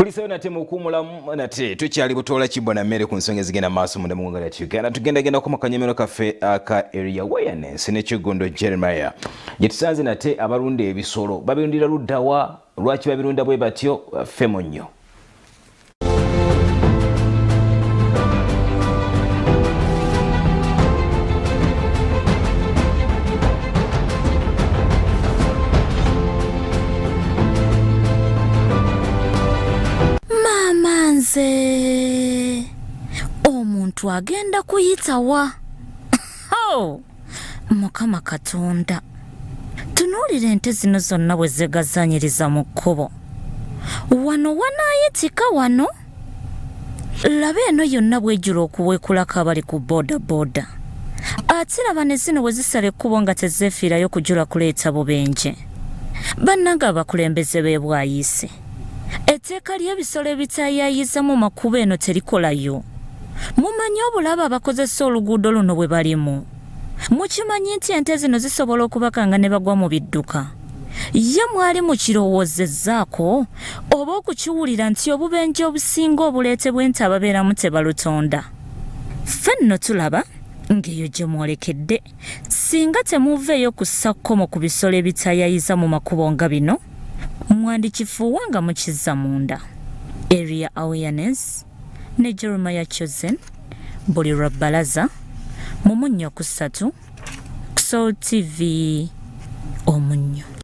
Kulisayo nate mukuumulamu nate tukyali butoola kibbo na mmere ku nsonga ezigenda maaso munda mu ggwanga lyattu Uganda. Tugendagendako mu kanyomero kaffe aka Area Awareness ne Kiggundu Jeremiah gye tusanze nate abalunda ebisolo. Babirundira luddawa? Lwaki babirunda bwe batyo? Ffe munnyo. Maama nze omuntu agenda kuyitawa. Oh, Mukama Katonda, tunuulira ente zino zonna bwe zegazanyiriza mu kkubo. Wano wanaayitika wano? Laba eno yonna bwejula okuweekulako abali ku bodaboda. Ate laba ne zino bwe zisala ekkubo nga tezeefiirayo kujula kuleeta bubenje. Bannange abakulembeze b'e Bwayiise, etteeka ly'ebisolo ebitayaayiza mu makubo eno terikolayo. Mumanyi obulabe abakozesa oluguudo luno bwe balimu? Mukimanyi nti ente zino zisobola okubakanga ne bagwa mu bidduka? Ye mwali mukirowoozezzaako oba okukiwulira nti obubenje obusinga obuleetebwa ente ababeeramu tebalutonda? Ffe nno tulaba ng'eyo gye mwolekedde. Singa temuveeyo kussa kkomo ku bisolo ebitaayayiza mu makubo nga bino, mwandikifuuwa nga mukizza munda. Area Awareness ne Jeremiah Chosen buli lwa Bbalaza mu Munnyo ku Ssatu, Salt TV Omunnyo.